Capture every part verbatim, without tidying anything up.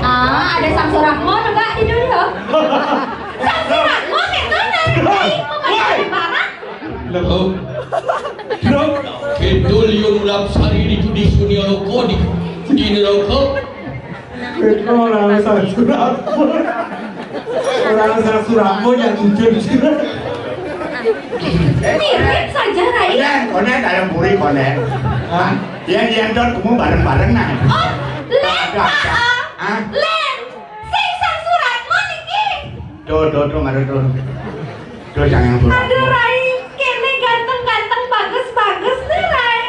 Ah, ada Sang Suratmo juga di dunia. Sang Suratmo itu dari mau pacaran barang. Loh. Loh. Betul, Yun Lapsari di, di Sunia Loko, di, di Loko. Itu orang Sang Suratmo. Orang Sang Suratmo yang jujur. Mirip saja, Rai. Konen, konen, dalam puri, konen. Hah? Yang, yang don kamu bareng-bareng, nah. Oh, Len, ada, ada. Ah, ah. Len, sing Sang Suratmo niki. Tuh, tuh, tuh, mari tuh. Tuh, jangan tuh. Aduh, Rai, kene ganteng-ganteng, bagus-bagus nih, Rai.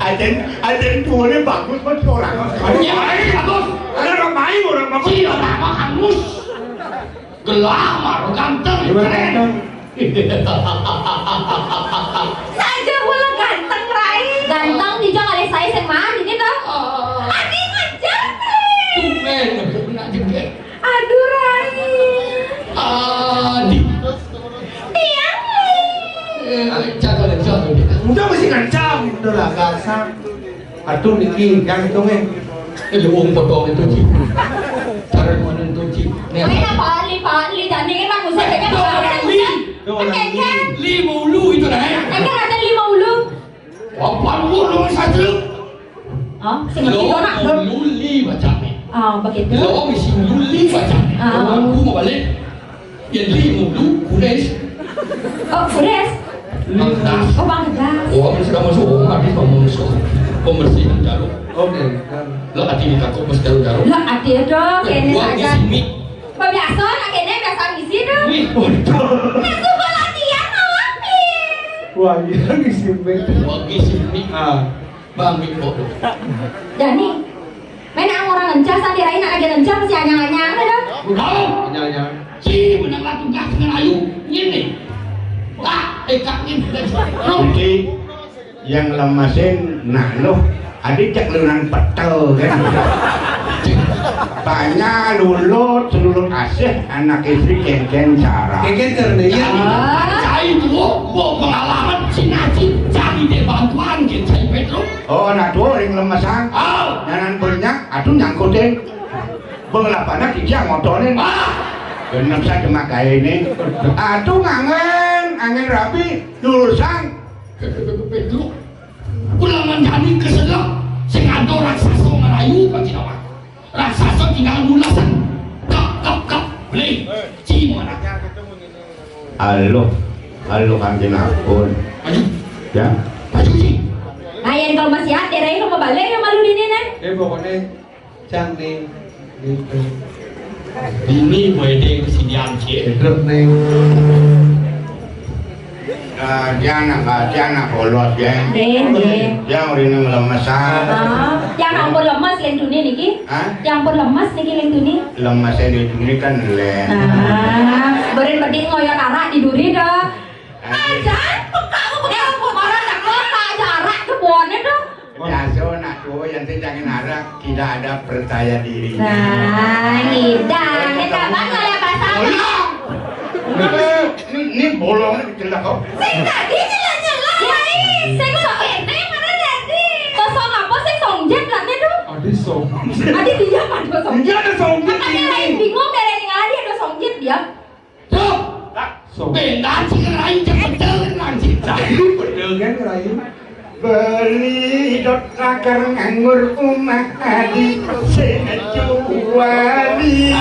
Ajen, ajen tuane bagus, Mas, orang. Iya, Rai, bagus. Ada orang main, orang bagus. Iya, apa, Kang Mus? Gelah, maro ganteng, gimana keren. Ganteng? Saja pula ganteng, Rai. Ganteng, dijak oleh saya sing mandi, gitu. Oh. Adi ngejar, Rai. Tumben, aku kena jebret. Aduh, Rai. Adi. Tiang, Rai. Eh, cakap dan cakap. Udah mesti kencang, udah lah, kasar. Aduh, niki, yang itu, eh. Eh, lu wong potong itu, Ci. Cara mana itu, Ci? Nih, Rai, apa ahli, Pak ahli, dan ini kan musuh, eh, kayaknya tuh, orang Rai. Tuh, orang Rai. Lima ulu itu, Rai. Enggak ada lima ulu. Apa ulu satu? Oh, sing ngerti kok, nak. Lo ulu li bacane. Oh, begitu. Lo mesti ulu li bacane. Ah. Aku mau balik. Ya, li ulu, Kures. Oh, Kures. Bangdas. Oh, Bangdas. Oh, aku sudah masuk. Oh, habis kamu masuk. Pembersihan jarum. Oke. Lo hati di takut, mas, jarum-jarum. Lo hati aja, kene saja. Gua ngisi mik. Apa biasa, nak kene biasa ngisi dong. Wih, waduh. Nah, suka latihan, awak, Pi. Wah, iya, ngisi mik. Gua ngisi mik. Ah. Bang, mik kok. Jani, main orang ngencas, tadi Rai nak lagi ngencas, masih anyang-anyang, dah. Kau? Anyang-anyang. Ci, menang lah tugas dengan ayu. Ini. Tak, eh, kak, ini. Niki, yang lemesin, nah, loh, adik cek lunan petel, kan? Banyak lulut, selulut asih, anak istri kengken cara. Kengken cara, iya. Ah. Cai tuh, bawa pengalaman, Cina, Cina, cari deh bantuan, gitu, cai Pedro. Oh, anak tuh ring lemesan. Oh. Nyanan banyak, aduh nyangkutin. Bang lapana kiki motonin. Ah. Genep saja makanya ini. Aduh ngangen, angin rapi, lulusan. Pedro. Ulangan jani keselak, sing ada raksasa ngerayu, Pak Cinawa. Raksasa tinggal lulusan. Kap, kap, kap. Beli. Cimana? Halo. Halo, Kanjeng Ampun. Maju. Ya. Maju, Ci. Ayan kalau masih ada, Rai, kalau mau balik ya malu dini, nah. Eh, pokoknya Cang nih, gitu. Ini wede kesedihan, Ci. Hidup nih. Ah, dia anak, ah, dia anak polos, ya. Nggih, nggih. Dia udah ini lemesan. Ah, yang ampun lemes, Leng Tuni niki. Hah? Yang ampun lemes niki, Leng Tuni. Lemes yang di dunia kan, Leng. Ah, beren pedih ngoyot arak di duri dah. Ah. Aja, peka aku peka aku marah nak kota aja arak ke buahnya dah. Biasa nak tua yang sing jangan arak, tidak ada percaya dirinya. Nah, ngidang. Kita bang oleh pasang. Bolong. Ini, ini bolong ini kecil dah kau. Sing tadi nyela-nyela, Rai. Sing sok ini mana jadi? Kosong apa sing songjet lah tuh? Ada song. Ada dia mah ada songjet. Dia ada songjet. Makanya ini. Lain bingung dari tinggal dia ada songjet dia. Tuh. Sok. Benda sing lain cepet lain sih. Jadi bener kan, Rai? Beli dot lakar nganggur umah adi sing juari.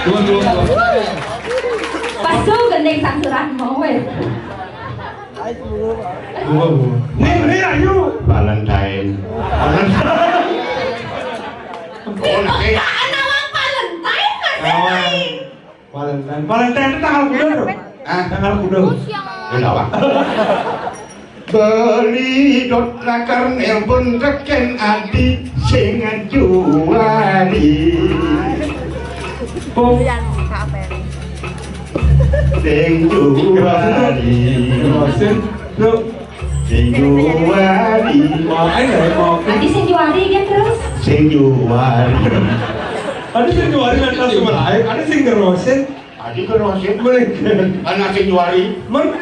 Dua, dua, dua. Pasu gending Sang Suratmo, weh. Dua, dua. Nih, nih, ayo. Valentine. Valentine. Ini kok gak ada uang Valentine, Mas? Awan. Valentine. Valentine itu tanggal kuda, Bro. Hah? Tanggal kuda. Ya, enggak apa. Beli dot lakar nelpon teken adi sing juari. Pung. Sing juari. Terusin, Bro. Sing juari. Mau, ayo, mau. Adi sing juari kan terus? Sing juari. Adi sing juari kan terus sama lain. Adi sing ngerosin. Adi ngerosin. Boleh. Anak sing juari. Men.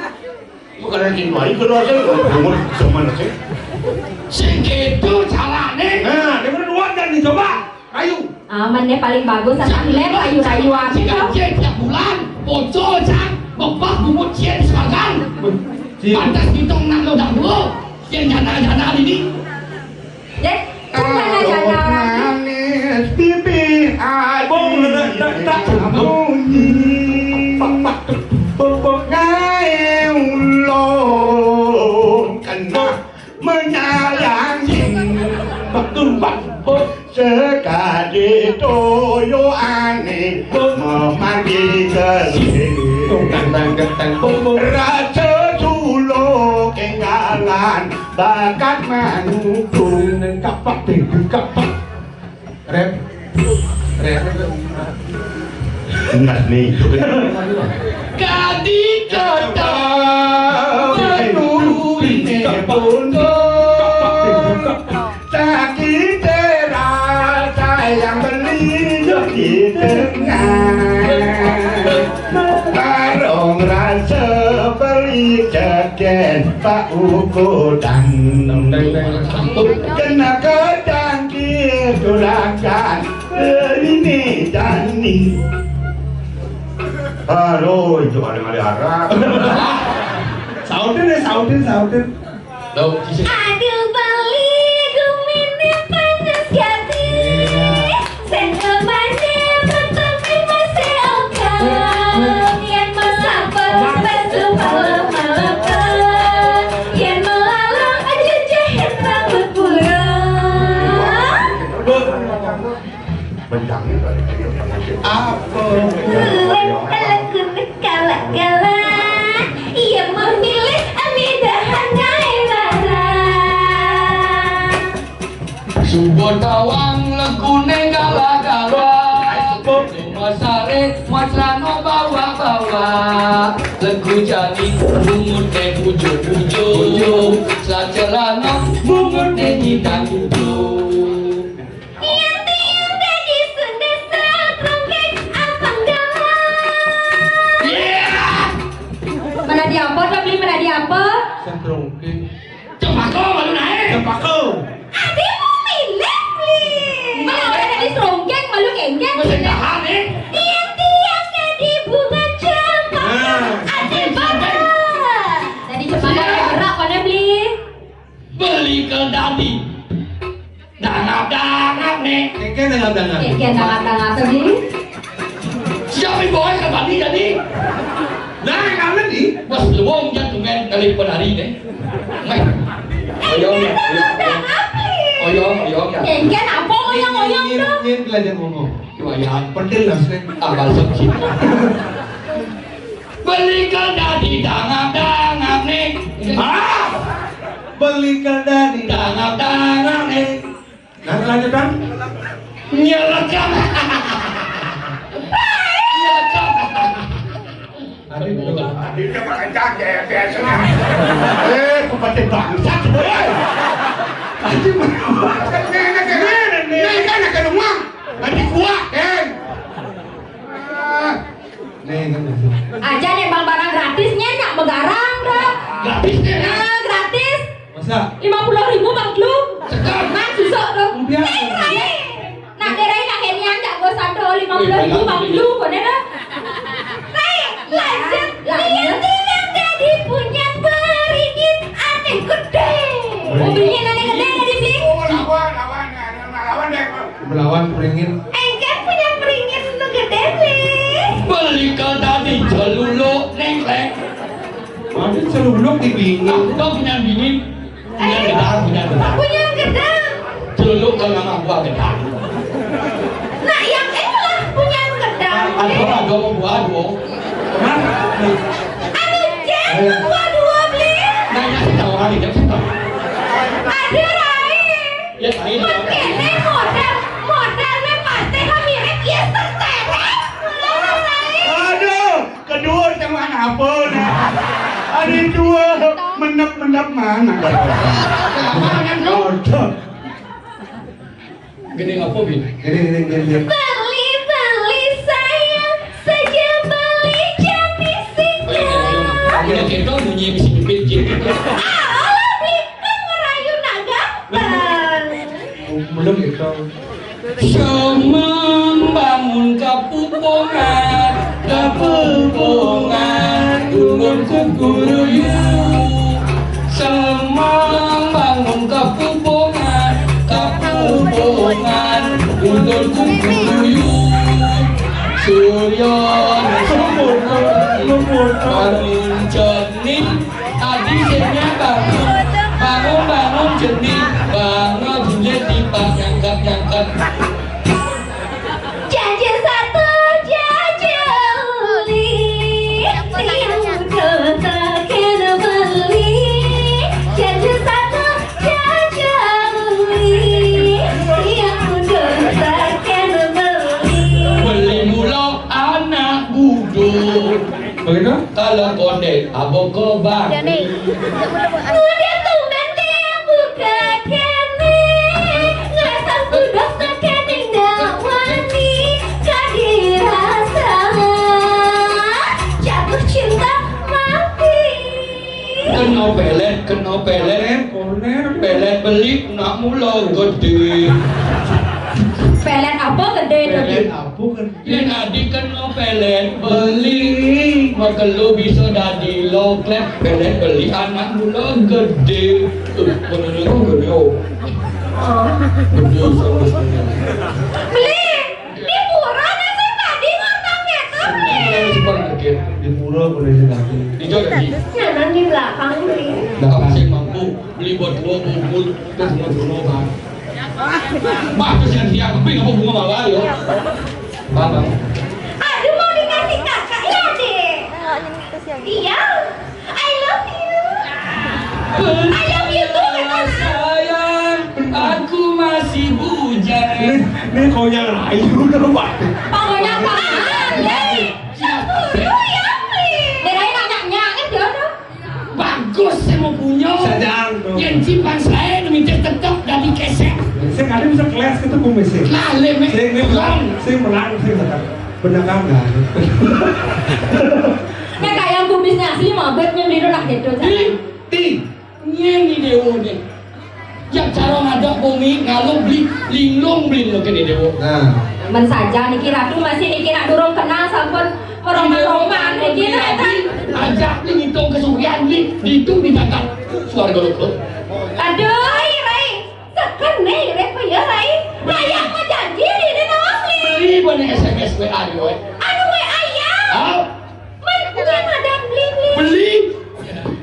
Bukan sing juari ngerosin. Umur zaman sih. Sing gitu carane. Nah, dia bener dua dan Coba, ayo. Aman nih, paling bagus, asal hilir, ayu-ayu api. Gaji tiap bulan bocor, cang, bebah bungut cien sebagan. Cien. Pantas bintang nak lo dahulu. Cien jana-jana ini. Dek, kan jana-jana orang. Manis pipi adi. Bung, ledak, tak, tak. Bunyi. Pak, pak, bung, bung. Gae ulung kena menyayangi. Betul, Pak. Sekadi toyo ane memanggil ke sini. Tang, tang, tang, tang, bung, bung. Raja Sulo ketinggalan bakat manunggu. Kapak, ding, kapak. Rep. Rep. Enggak nih. Kadi kata menurune bondo. Sakit rasa yang beli di tengah. Barong rasa beli jagen Pak Ukodan. Kena kedang ditulakan ini Dani. Halo, itu ada ada arah. Sautin ya, sautin, sautin. Loh, di sini. Aduh, Bali, gumine panas gati. Sing kemane petani masih oka. Yen mau sabar, besok malam malaka. Yen mau lalang, aja jahit rambut pura. Bencang itu. Apa? Kulit pelekun kala-kala. Iya memilih amidahan nae rara. Suba tawang legune gala-gala. Masare macelana bawa-bawa. Legu jani bungut ne pujuk-pujuk. Sacelana bungut ne nyidang pujuk. Tiang-tiang dadi sunda sakrongkeng apa enggak? Iya. Menadi apa, Bli? Menadi apa? Sakrongkeng. Cempako, malu naik. Cempako. Ade mau milih, Bli. Mana orang tadi serongkeng, malu kengkeng. Masih tahan, eh? Tiang-tiang dadi bunga cempaka. Nah. Ade banget. Jadi cempaka gerak, mana, Bli? Beli ke dadi. Dangap-dangap nih. Kengkeng dangap-dangap. Kengkeng dangap-dangap tadi. Siapa yang bawa ke tadi tadi? Nah, kamu nih. Bos luwung jantungan kali penari deh. Meh. Oyong ya, oyong, oyong. Oyong, oyong ya. Kengkeng apa oyong-oyong tuh? Ini belajar ngomong. Cuma ya, pentil lah, Sri. Tambal segi. Beli ke dadi dangap-dangap nih. Hah? Beli ke dadi dangap-dangap nih. Nah, lanjutkan. Nyelekam. Nyelekam. Tadi belum. Tadi udah makan jahe, biasanya. Eh, bupati bangsat, hei. Tadi belum. Nenek, nenek, nenek, nenek, nenek, Tadi kuat, eh. Ah. Nih, kan. Aja nih, Bang, barang gratis nyenak begarang, Bro. Gratis nyenak? Nah, gratis. Masa? Lima puluh ribu, Bang Lu. Cekap. Nah, susah tuh. Udah. Nih, Rai. Nah, dia Rai nak kenian tak gua satu lima puluh ribu, Bang Lu, kau dah. Rai, lanjut. Lanjut. Lihat, lihat, tadi punya beringin aneh gede. Mobilnya aneh gede dari sini. Oh, lawan, lawan, lawan, lawan deh. Melawan beringin. Engkén punya beringin nu gedé, Bli. Beli ke tadi celuluk nengkleng. Ada celuluk di bini. Aku tuh punya bini. Punya gedang, punya gedang. Punya gedang. Celuluk kalau nama gua gedang. Nah, yang itulah punya gedang. Ada, ada mau gua dua. Hah? Anu, Cek, gua dua, Bli. Nanya sih tahu hari, ya, sih tahu. Ada, Rai. Ya, tai. Mun kéné modal, modalné patéh mirip ya seteres. Aduh, kedua sama apa nih? Ada dua menep-menep mana? Aduh. Gini apa, Bin? Gini, gini, gini, gini. Beli, beli saya saja beli jati singkong. Aku lagi itu bunyi bisi bibit gitu. Ah, Allah, Bli, kan ngerayu nak gampang. Belum gitu. Semang bangun kapupongan, kapupongan, ulun kukuruyu. Semang bangun kapupongan, kapupongan, ulun kukuruyu. Surya bangun cening, adi senya bangun, bangun, bangun cening, bangun jinjit tipak nyangkat-nyangkat. Jajal satu, jajal uli, yang muda takkan beli. Jajal satu, jajal uli, yang muda takkan beli. Beli mula anak budu. Begitu? Kalau konde, aboko bang. Jani. Muda tumben dia buka kene, ngasang budak tekening dak wani, kadi rasa jatuh cinta mati. Kena pelet, kena pelet. Pelet beli nak mula gede. Pelet apa gede tadi? Pelet apa gede? Yen adi kena pelet beli, makelo bisa dadi loklek. Pelet beli anak mula gede. Eh, bener itu gede, oh. Oh. Gede sama sekali. Beli, di pura nasi tadi ngortang ketok, Beli. Di pura boleh lagi. Di jauh lagi. Jangan di belakang, Beli. Belakang. Apa sih mampu beli buat dua bungkus, terus mau dulu, Bang. Bagus yang siap, tapi nggak mau bunga malah, yo. Bang, Bang. Aduh, mau dikasih kakak ya, Dek? Iya. I love you. I love you too, kata. Sayang, aku masih bujang. Ini, ini konyol ayu tuh, Pak. Pokoknya apaan, Dek? Cemburu ya, Dek? Dek, ayo nanya-nanya, kan jodoh. Bagus, saya mau punya. Sajang tuh. Yang cipang saya, minta tetap dari kesek. Saya kadang bisa kelas gitu, kumis sih. Lah, leme. Saya ini menang, saya menang, saya menang. Bener kan, nggak? Nah, kayak kumisnya asli, mabet, nyembelin lah gitu. Di, di. Nyeni dewo ne. Jak cara ngadok bumi, ngalung beli, linglung beli lo kene dewo. Nah. Men saja niki Ratu masih niki nak durung kenal sampun meroman-roman niki, nah, kan? Ajak beli ngitung kesugihan beli, ditu dijagat swarga luhur. Aduh, Rai, Rai. Seken nih, Rai, apa ya, Rai? Layak mau janji ini nawang nih. Beli mana S M S W A di, oi? Anu W A ya. Hah? Men, beli madam, beli, beli. Beli.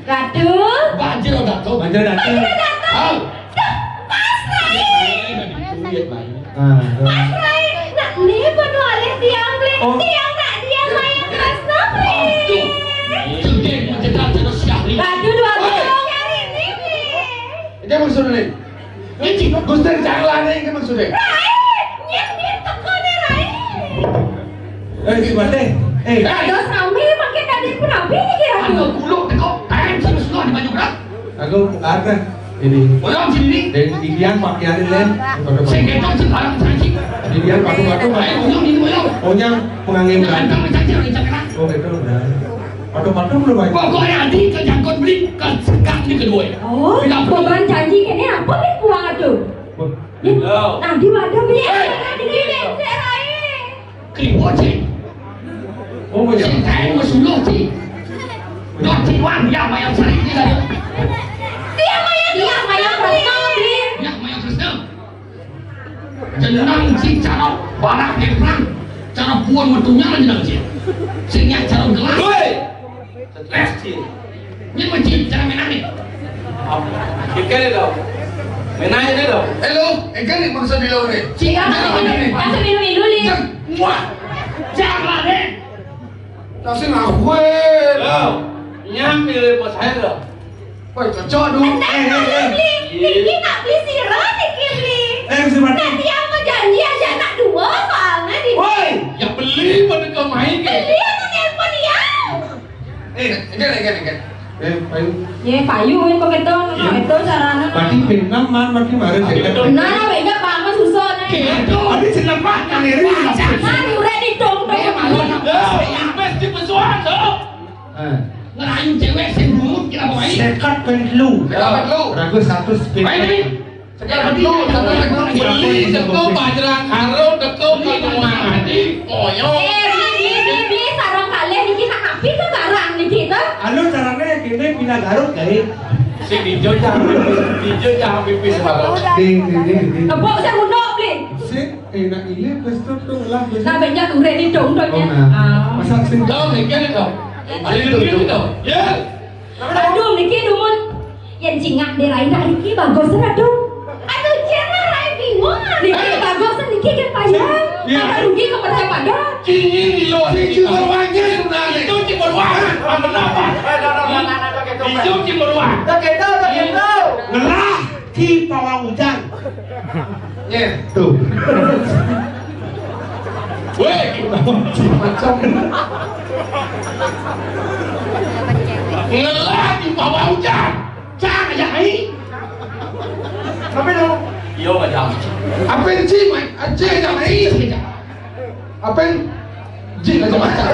Ratu. Banjir, oh, Datuk. Banjir, Datuk. Banjir, Datuk. Hah? Duh, Mas Rai. Duit, Mas. Ah, tuh. Mas Rai, nak ni penuh alih tiang, beli. Oh. Tiang nak dia main Mas Nobri. Aduh. Cedek mencetak terus Syahri. Aduh, dua Oi. Belas hari ini, beli. Ini maksudnya nih. Ini Gusti Canglah nih, ini maksudnya. Rai, nyet, nyet, teko nih, Rai. Eh, si Mate. Eh. Kados rame makin tadi pun rame nih kira-kira. Ada gulung teko, kain sing sudah di baju berat. Aku ada ini. Bolong sini. Dan ikian pakaian ini. Sing ketok sing barang saji. Ikian patung-patung. Ayo, bolong ini, bolong. Pokoknya penganggih. Jangan kamu saja, jangan kena. Oh, betul, nah. Patung-patung belum banyak. Pokoknya adi ke jangkut beli ke sekat di kedua. Oh, beban janji kene apa nih pulang aduh? Wah. Nanti waduh beli. Hei. Nanti beli, Rai. Kriwat sih. Oh, iya. Sing kain masuluh sih. Dot siwan, ya, mayang sari ini tadi. Dia mayang, dia mayang Kresna, Bli. Ya, mayang Kresna. Jeneng sing cara barak nemplang, cara puan metunya jeneng sih. Sing yang cara gelas. Woi. Stres sih. Ini mesti cara menang nih. Ikan itu. Menang ini loh. Halo, ikan nih maksud di lo nih. Jika maksud minum-minum, Li. Wah. Jangan nih. Nasi ngakuin. Loh, nyam pilih bos saya loh. Woi, cocok dong. Entah, eh, eh, eh. Beli, Beli, Beli, nak beli sirah, Beli, Beli. Eh, si Mati. Nanti apa janji aja nak dua soalnya di. Woi, ya beli pada kau main ke. Beli yang nelpon ya. Eh, enggak, enggak, enggak. Eh, payu. Ye, payu yang kau ketok, nah, itu caranya. Berarti pinam man, berarti marah sih. Nah, beda banget susah nih. Gitu. Berarti seneng banget, kan, ya? Nah, udah di dong, dong. Nah, invest di pesuan, tuh. Eh. Ngerayu cewek sing bungut kira apa, Mai? Seket poin telu. Kira apa telu? Ragu seratus poin. Mai, Mai. Beli teko Bajrang Karo, teko Ki Muhammad Haji, koyo. Eh, beli, beli, beli, beli, sareng kalih niki sak kabeh to barang niki to. Anu, carane kene pindah garuk, guys. Sing ijo cah, ijo cah pipis bareng. Di, di, di, di. Tepuk sing unduk, beli. Sing enak ini, wis tuh, tuh, lah, wis. Nah, banyak urek ni dong, dong, ya. Oh, nah. Ah. Masak sing. Dong, niki, dong. Ayo, dong, dong. Ya. Aduh, niki dumun. Yen cingak dirai nak niki bagus, aduh. Aduh, jangan rai bingung. Niki bagus, niki kan payah. Iya. Ada rugi ke percaya pada. Cingin di luar. Cingin di luar. Itu cingin luar. Apa kenapa? Itu cingin luar. Tak kena, tak kena. Ngelah, ci pawang hujan. Nya. Tuh. Weh, macam. Ngelah di bawah hujan. Cang aja ai. Tapi dong. Yo, macam. Apa yang ci, mai? Aja aja ai. Apa yang ci aja macam.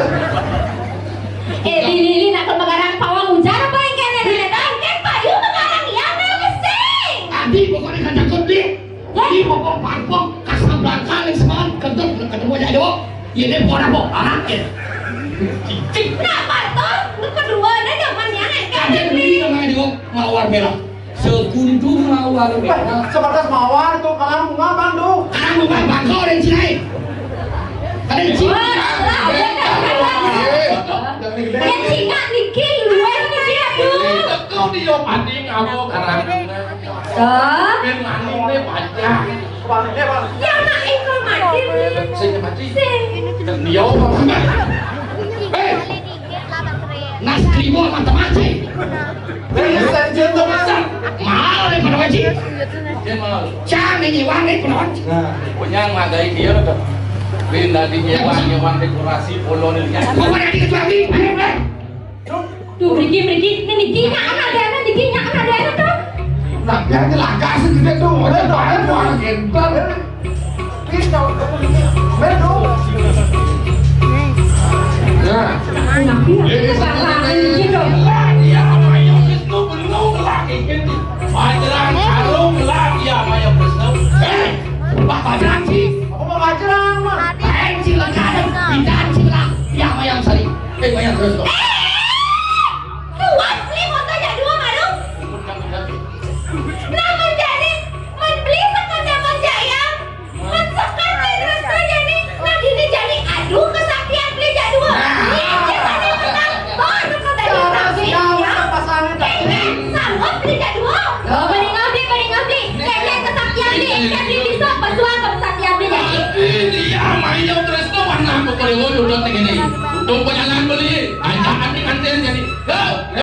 Eh, Lili, Lili, nak ke Mekarang pawang hujan apa yang kena, kena, kena, kan payu Mekarang ya, mesti. Tadi pokoknya kan takut, Di. Di pokok parpok, kasar belakang yang semalam, kentut, ketemu aja, Dok. Ya, dia pokok apa? Anak, ya. Cicik. Kenapa, Tom? Lu kedua, ada zaman yang kayak Kaget, Di, namanya, Dok. Mawar merah. Sekuntum mawar merah. Sebatas mawar, tuh, kalang bunga, Bang, tuh. Kalang bunga, Bang, kau dari Cina, eh? Ada di Cina. Wah, salah, bener, bener. Yang Cina niki luwih niki, aduh. Teko dia mati ngabo kalang bunga. Toh? Ben manine panjang. Ya, nak, iko mati, Bi. Sing mati. Sing. Dia apa? Eh, Nas Krimo sama Temace. Mahal daripada wajib. Dia mahal. Cang ini wani penonton. Nah. Punya ngagai dia tuh. Bin tadi nyewang, nyewang dekorasi polo nih. Kok ada di kecuali? Ayo, Bang. Tuh, mriki, mriki, nih, niki, nyakan ada, niki, nyakan ada, tuh. Nah, biar nyelaka sih, gitu, tuh. Ada doa, doa, gentar. Ya. Nah, ini salah, ini, gitu.